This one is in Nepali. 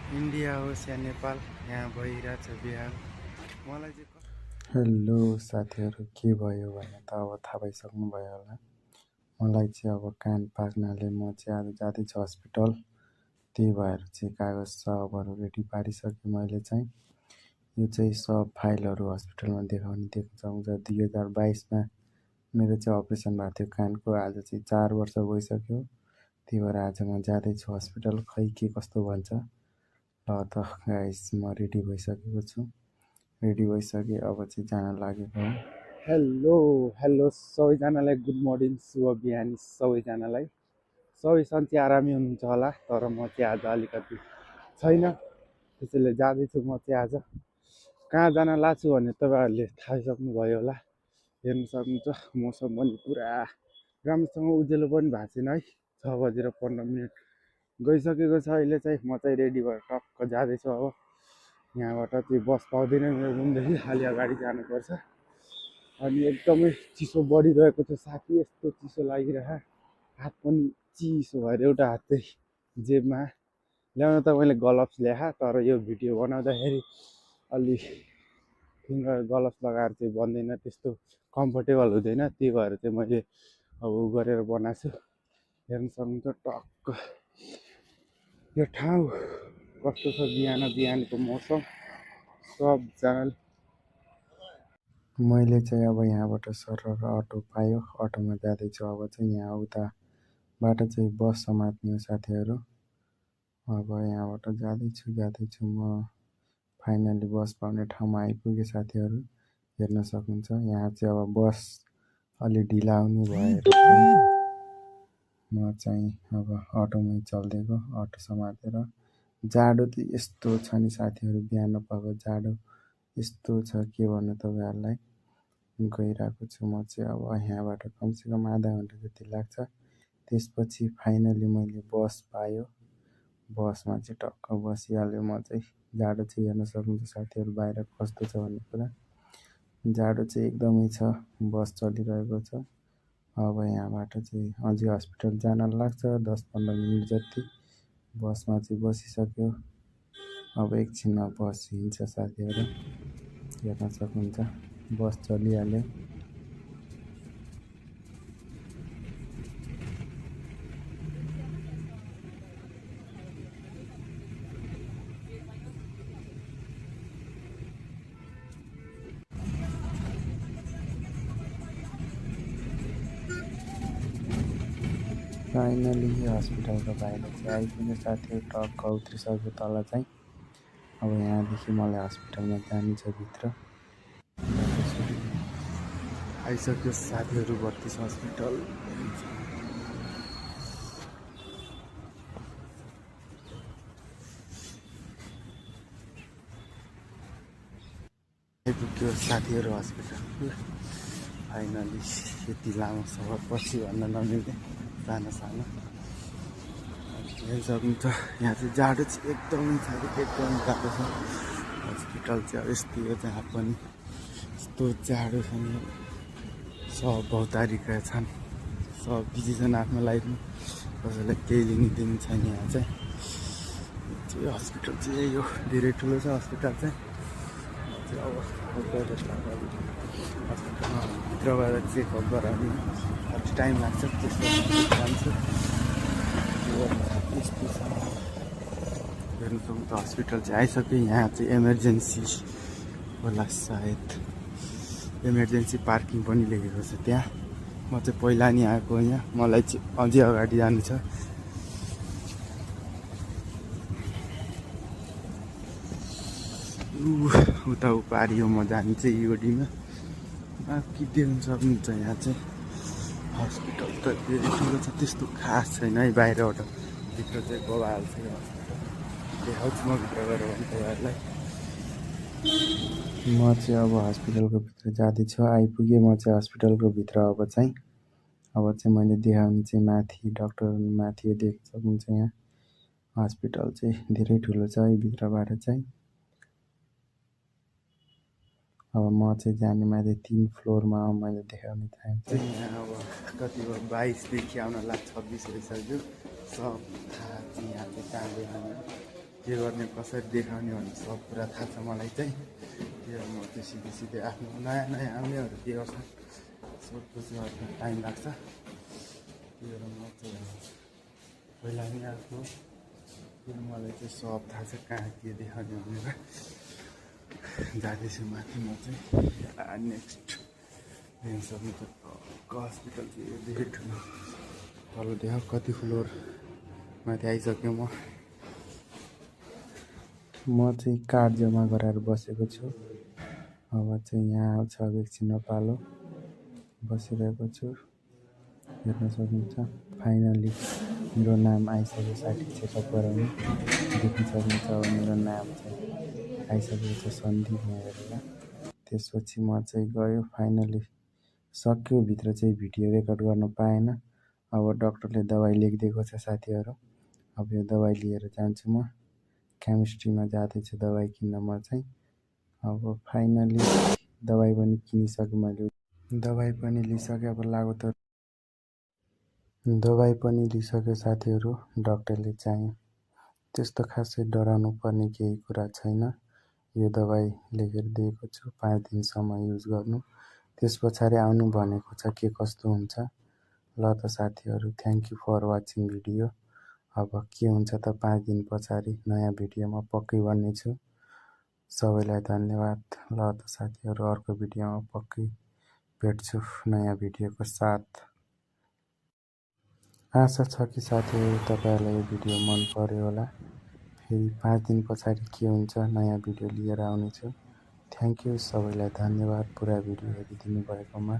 इन्डिया होस् या नेपाल, यहाँ भइरहेछ बिहान। मलाई चाहिँ हेलो साथीहरू, के भयो भने त अब थाहा पाइसक्नुभयो होला। मलाई चाहिँ अब कान पाक्नाले म चाहिँ आज जाँदैछु हस्पिटल। त्यही भएर चाहिँ कागज सबहरू रेडी पारिसकेँ मैले चाहिँ। यो चाहिँ सब फाइलहरू हस्पिटलमा देखाउनु दिएको छ। 2022मा मेरो चाहिँ अपरेसन भएको थियो कानको। आज चाहिँ 4 वर्ष भइसक्यो। त्यही भएर आज म जाँदैछु हस्पिटल। खै के कस्तो भन्छ। ल त गाइस, म रेडी भइसकेको छु। रेडी भइसकेँ, अब चाहिँ जान लागेको हो। हेलो हेलो सबैजनालाई गुड मर्निङ, शुभ बिहानी सबैजनालाई। सबै सन्चै आरामै हुनुहुन्छ होला, तर म चाहिँ आज अलिकति छैन, त्यसैले जाँदैछु म चाहिँ आज। कहाँ जान लाग्छु भने तपाईँहरूले थाहा सक्नुभयो होला, हेर्नु सक्नुहुन्छ। मौसम पनि पुरा राम्रोसँग उज्यालो पनि भएको छैन है। 6:15 गइसकेको छ अहिले चाहिँ। म चाहिँ रेडी भएर टक्क जाँदैछु अब। यहाँबाट चाहिँ बस पाउँदैन मेरो रुमदेखि, अलि अगाडि जानुपर्छ। अनि एकदमै चिसो बढिरहेको छ साथी, यस्तो चिसो लागिरह। हात पनि चिसो भएर एउटा हात चाहिँ जेबमा ल्याउन त मैले ग्लोभ्स ल्याएँ, तर यो भिडियो बनाउँदाखेरि अलि फिङ्गर ग्लोभ्स लगाएर चाहिँ बन्दैन, त्यस्तो कम्फर्टेबल हुँदैन। त्यही भएर चाहिँ मैले अब उ गरेर बनाएको छु। हेर्न सक्नुहुन्छ टक्क यो ठाउँ कस्तो छ, बिहान बिहानको मौसम सबजनाले। मैले चाहिँ अब यहाँबाट सरर अटो पायो, अटोमा जाँदैछु। अब चाहिँ यहाँ उताबाट चाहिँ बस समात्ने हो साथीहरू। अब यहाँबाट जाँदैछु म। फाइनली बस पाउने ठाउँमा आइपुगेँ साथीहरू, हेर्न सक्नुहुन्छ। यहाँ चाहिँ अब बस अलि ढिला आउने भएर चाहिँ म चाहिँ अब अटोमै चल्दिएको, अटो समातेर। जाडो त यस्तो छ नि साथीहरू, बिहान पाएको जाडो यस्तो छ के भन्नु तपाईँहरूलाई। गइरहेको छु म चाहिँ अब यहाँबाट कमसेकम आधा घन्टा जति लाग्छ। त्यसपछि फाइनली मैले बस पायो। बसमा चाहिँ टक्क बसिहाल्यो म चाहिँ। जाडो चाहिँ हेर्न सक्नुहुन्छ साथीहरू, बाहिर कस्तो छ भन्ने कुरा। जाडो चाहिँ एकदमै छ। बस चलिरहेको छ। अब यहाँबाट चाहिँ अझै हस्पिटल जान लाग्छ 10-15 मिनट जति। बसमा चाहिँ बसिसक्यो। अब एकछिनमा बस हिँड्छ साथीहरू, हेर्न सक्नुहुन्छ। बस चलिहाल्यो। फाइनली हस्पिटलको बाहिर चाहिँ आइपुग्यो साथीहरू, टक्क उत्रिसक्यो तल चाहिँ। अब यहाँदेखि मलाई हस्पिटलमा जानु छ भित्र। आइसक्यो साथीहरू, 32 हस्पिटल। आइपुग्यो साथीहरू हस्पिटल। फाइनली यति लामो सफर पछि भन्न नमिल्ने सानो सानो हेर्न सक्नुहुन्छ। यहाँ चाहिँ जाडो चाहिँ एकदमै जाडो छ। हस्पिटल चाहिँ अब यस्तै हो, जहाँ पनि यस्तो जाडो छ नि। सब भौतारिका छन्, सब बिजी छन् आफ्नो लाइफमा, कसैलाई केही लिनु छैन। यहाँ चाहिँ हस्पिटल चाहिँ यही हो, धेरै ठुलो छ हस्पिटल चाहिँ। अब हस्पिटलमा भित्रबाट चेकअप गराउने अलिक टाइम लाग्छ, त्यसपछि जान्छु। यस्तो छ हेर्नु सक्नुहुन्छ। हस्पिटल चाहिँ आइसक्यो। यहाँ चाहिँ इमर्जेन्सी होला सायद, इमर्जेन्सी पार्किङ पनि लेखेको छ त्यहाँ। म चाहिँ पहिला नि आएको यहाँ, मलाई चाहिँ अझै अगाडि जानु छ। उता पारियो म जानु चाहिँ युडीमा। बाँकी देख्न सक्नुहुन्छ यहाँ चाहिँ हस्पिटल त धेरै ठुलो छ, त्यस्तो खास छैन है बाहिरबाट। भित्र चाहिँ बबाल छ यो हस्पिटल, देखाउँछु म भित्र गएर भने तपाईँहरूलाई। म चाहिँ अब हस्पिटलको भित्र जाँदैछु। आइपुगेँ म चाहिँ हस्पिटलको भित्र। अब चाहिँ मैले देखाउने चाहिँ माथि, डक्टर माथि देख्न सक्नुहुन्छ। यहाँ हस्पिटल चाहिँ धेरै ठुलो छ है भित्रबाट चाहिँ। अब म चाहिँ जाने माथि 3 फ्लोरमा मैले देखाउने चाहन्छु। यहाँ अब कति भयो, 22देखि आउन लाग्छ 26 भइसक्यो। सब थाहा चाहिँ यहाँ चाहिँ कहाँ देखाउने के गर्ने कसरी देखाउने भन्ने सब कुरा थाहा छ मलाई चाहिँ। त्यो म त्यो सिधै सिधै आफ्नो नयाँ नयाँ आउनेहरू के गर्छ सोधपुछ गर्न टाइम लाग्छ। त्यो म चाहिँ पहिला नि आफ्नो फेरि मलाई चाहिँ सब थाहा छ कहाँ के देखाउने भनेर। जाँदैछु माथि म चाहिँ नेक्स्ट देख्न सक्नुहुन्छ हस्पिटल चाहिँ योदेखि ठुलो तल देख कति फ्लोर माथि आइसक्यो म चाहिँ कार्ड जम्मा गराएर बसेको छु। अब चाहिँ यहाँ आउँछ एकछिन पालो बसिरहेको छु। हेर्न सक्नुहुन्छ फाइनली मेरो नाम आइसक्यो साठी चेकअप गराउनु देख्न सक्नुहुन्छ। अब मेरो नाम चाहिँ आइसकेको छ सन्दीप हेरेर। त्यसपछि म चाहिँ गयो फाइनली सक्यो भित्र चाहिँ भिडियो रेकर्ड गर्न पाएन। अब डाक्टरले दबाई लेखिदिएको छ साथीहरू। अब यो दबाई लिएर जान्छु म केमिस्ट्रीमा जाँदैछु दबाई किन्न म चाहिँ। अब फाइनली दबाई पनि किनिसकेँ मैले। दबाई पनि लिइसकेँ। अब लागु त दबाई पनि लिइसक्यो साथीहरू। डाक्टरले चाहिँ त्यस्तो खासै डराउनु पर्ने केही कुरा छैन। यो दबाई लेखेर दिएको छु 5 दिनसम्म युज गर्नु। त्यस पछाडि आउनु भनेको छ के कस्तो हुन्छ। ल त साथीहरू thank you for watching video. अब के हुन्छ त 5 दिन पछाडि नयाँ भिडियोमा पक्कै भन्नेछु। सबैलाई धन्यवाद। ल त साथीहरू अर्को भिडियोमा पक्कै भेट्छु नयाँ भिडियोको साथ। आशा छ कि साथीहरू तपाईँहरूलाई यो भिडियो मन पर्यो होला। फेरि 5 दिन पछाडि के हुन्छ नयाँ भिडियो लिएर आउनेछु। थ्याङ्क यू सबैलाई धन्यवाद पुरा भिडियो हेरिदिनु भएकोमा।